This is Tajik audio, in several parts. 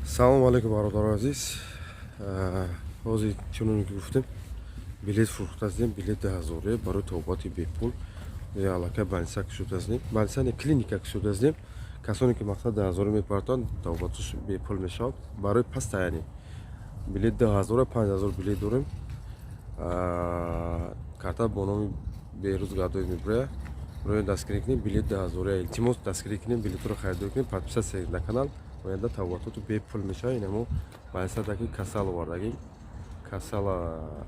Салому алейкум, бародарои азиз. Ҳозир, чуноне ки гуфтем, билет фурӯхтаастем, билет 2000 барои табобати бепул. Аллакай больница кушодаастем, больница не, клиника кушодаастем. Касоне ки мақсад 2000 мепартоянд, табобаташ бепул мешавад. Барои постоянный билет 2000, 5000 билет дорем. Карта бо номи Беҳрӯз Гадоев мебурая. Рои дастгирӣ кунем, билет 2000, илтимос, дастгирӣ кунем, билетро харидорӣ кунем, подписаться на канал. Оянда табобатоту бепул мешавад. Инамо больницадаки касал овардагӣ, касала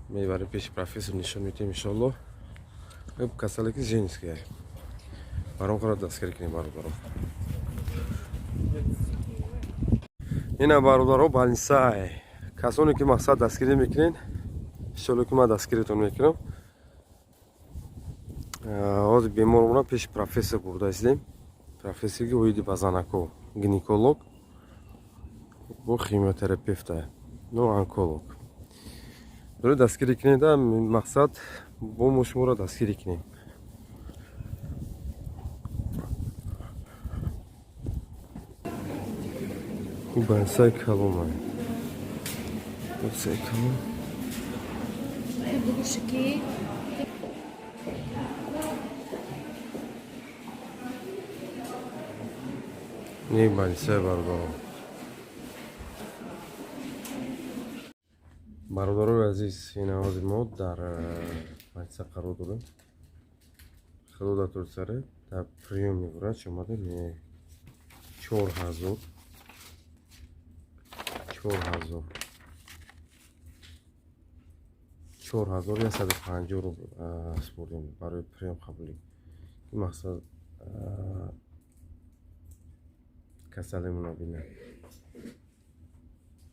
мебарем пеши профессор, нишон медиҳем, иншоалло. Касале ки женская, баром қара дастгирӣ кунем, бародаро. Ина, бародаро, больница. Касоне ки мақсад дастгирӣ мекунед, иншоалло ки ман дастгиритон мекунам. Ҳозир беморомона пеши профессор бурда истем, профессори оиди ба занако, гинеколог бо химиотерапевта, ну, онколог. Дори дастгирӣ кунед, мақсад бо мо шуморо дастгирӣ кунем. Больницаи калома, больницаи калом. Богушики. Не, больницаи, бародаро. Бародарои азиз, ин ҳозир мо дар больница қарор дорем. Худо дар турсаре, дар приёмный врач омадем. 4000, 4000, 4150 рубл супурдем барои приём қабулӣ. Мақсад касалимона бинад.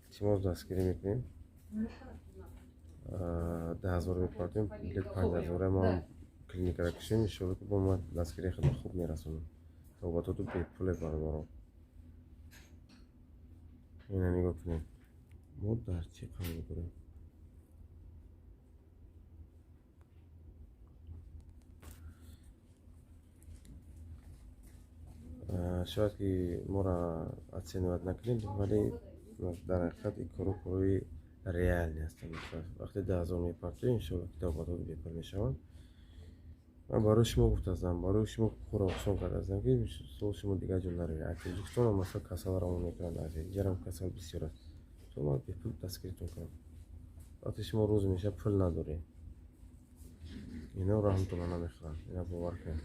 Илтимос, дастгирӣ мекунем. 10 000 мепартем, билет 5000. Ман клиникара кушем, иншоалло ки бо ман дастгирии хеле хуб мерасонам. Табобатоту бепуле, бародаро. Ина нигоҳ кунем, мо дар чӣ қарор дорем. Шояд ки моро оценивать накунем, вале дар ҳақиқат ин коро корои реальный ҳастанд. Вақте 10 000 мепартоем, иншоалло ки табобатот бепул мешаванд. Ман барои шумо гуфтаастам, барои шумо корро осон кардаастам, ки сол шумо дигар ҷо наравед. Аз Тоҷикистонам масалан касал равон мекунанд, аз инҷарам касал бисёр аст. То ман бепул дастгиритон кунам. Вақте шумо рӯз мешавад, пул надоред, ино раҳмтона намехӯранд, ина бовар кунед.